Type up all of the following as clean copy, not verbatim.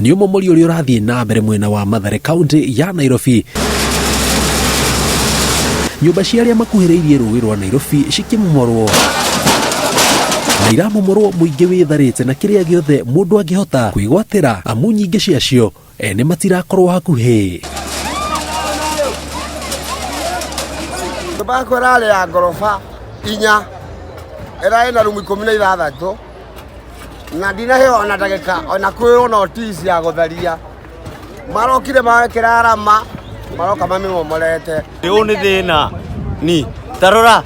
Nĩ ũmomori ũrĩa ũrathiĩ na mbere mwena wa Mathare kaunti ya Nairobi. Nyũmba cia arĩa makuhĩrĩirie rũĩ rwa Nairobi cikĩmomorwo na iramomorwo mũingĩ wĩtharĩte na kĩrĩa gĩothe mũndũ angĩhota kwĩgwatĩra amu nyingĩ ciacio ene matirakorwo hakuhĩ. Nyũmba yakwa ĩrarĩ ya ngoroba inya, ĩrarĩ na rumu 16 na ndinaheo ona ndagĩka ona kwĩrwo notice ya gũtharia. Marokire marekĩra arama, maroka mamĩmomorete. Ũyũ nĩ thĩna ni tarora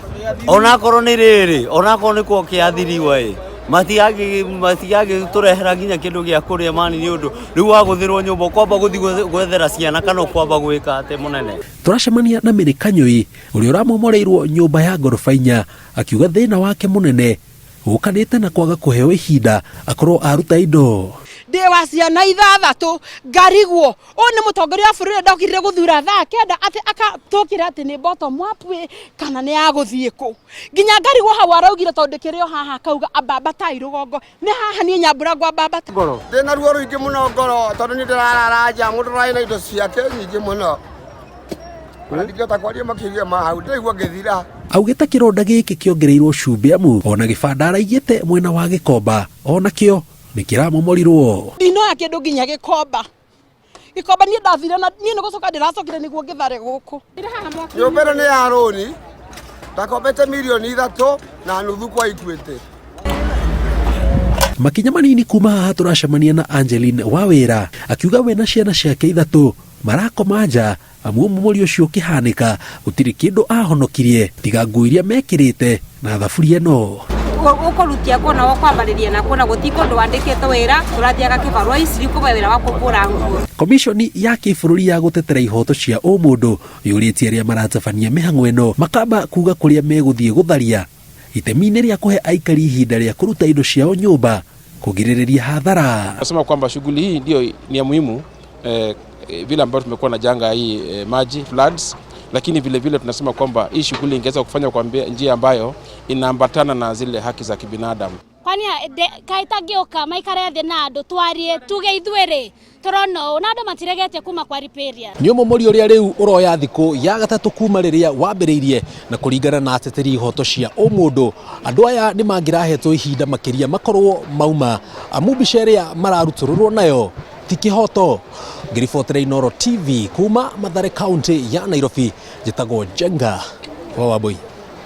onakorwo nĩ rĩrĩ onakorwo nĩ kwa kĩathiriwa ĩ matigagĩtũrehera nginya kĩndũ gĩa kũrĩa mani nĩ ũndũ rĩu wagũthĩrwo nyũmba ũkwamba gũthiĩ gwethera ciana kana ũkwamba gwĩka atĩ mũnene. Tũracemania na Mary Kanyũi ũrĩa ũramomoreirwo nyũmba ya ngoroba inya akiuga thĩna wake mũnene ũkanĩte na kwaga kũheo ihinda akorwo aruta indo. Ndĩ wa ciana ithathatũ ngarigwo ũyũ nĩ mũtongoria wa bũrũri ũrĩa ndokire gũthura thaa kenda atĩ akatũkĩra atĩ nĩ bottom up ĩ kana nĩ ya gũthiĩ kũ nginya ngarigwo hau araugire tondũ ndĩkĩrĩ o haha akauga ambambatai rũgongo nĩ haha niĩ nyambura ngwambambata. Ndĩna ruo rũingĩ mũno ngoro tondũ nĩ ndĩrarara nja mũndũ ũrarĩ na indo ciake nyingĩ mũno. Na ndingĩhota kwaria makĩria ma hau ndĩraigua ngĩthira. Augĩte kĩronda gĩkĩ kĩongereirwo cumbĩ amu ona gĩbanda araigĩte mwena wa Gĩkomba onakĩo nĩ kĩramomorirwo. Ndinoya kĩndũ nginya Gĩkomba. Gĩkomba niĩ ndathire na niĩ nĩ gũcoka ndĩracokire nĩguo ngĩthare gũkũ. Nyũmba ĩno nĩ ya rũni ndakombete mirioni 3.5 kwa Equity. Makinya manini kuma haha tũracemania na Angeline Wawĩra akiuga we na ciana ciake ithatũ marakoma nja amu ũmomori ũcio ũkĩhanĩka gũtirĩ kĩndũ ahonokirie tiga nguo iria mekĩrĩte na thaburia ĩno. Ũkũrutia kũ na ũkwambarĩria na kũ na gũtirĩ kũndũ wandĩkĩtwo wĩra tũrathiaga kĩbarũa ici kũhe wĩra wa kũhũra nguo. Komishoni ya kĩbũrũri ya gũtetera ihoto cia ũmũndũ yũrĩtie arĩa maratabania mĩhang'o ĩno makamba kuga kũrĩa megũthiĩ gũtharia itemi-inĩ rĩa kũhe aikari ihinda rĩa kũruta indo ciao nyũmba kũgirĩrĩria hathara. Nasema kwamba shughuli hii ndio ni ya muhimu vile ambavyo tumekuwa na janga hii maji floods, lakini vile vile tunasema kwamba hii shughuli ingeweza kufanywa kwa njia ambayo inaambatana na zile haki za kibinadamu. Kwani kaĩ tangĩũka maikare thĩ na andũ twarie tuge ithuĩ rĩ tũrona ũũ na andũ matiregetie kuma kwa Riparian. Nĩ ũmomori ũrĩa rĩu ũroya thikũ ya gatatũ kuma rĩrĩa wambĩrĩirie na kũringana na ateteri ihoto cia ũmũndũ andũ aya nĩ mangĩrahetwo ihinda makĩria makorwo mauma amu mbica ĩrĩa mararutũrũrwo nayo ti kĩhoto. Ngĩribotera Inooro TV kuma Mathare kaunti ya Nairobi, njĩtagwo Njenga wa Wambui.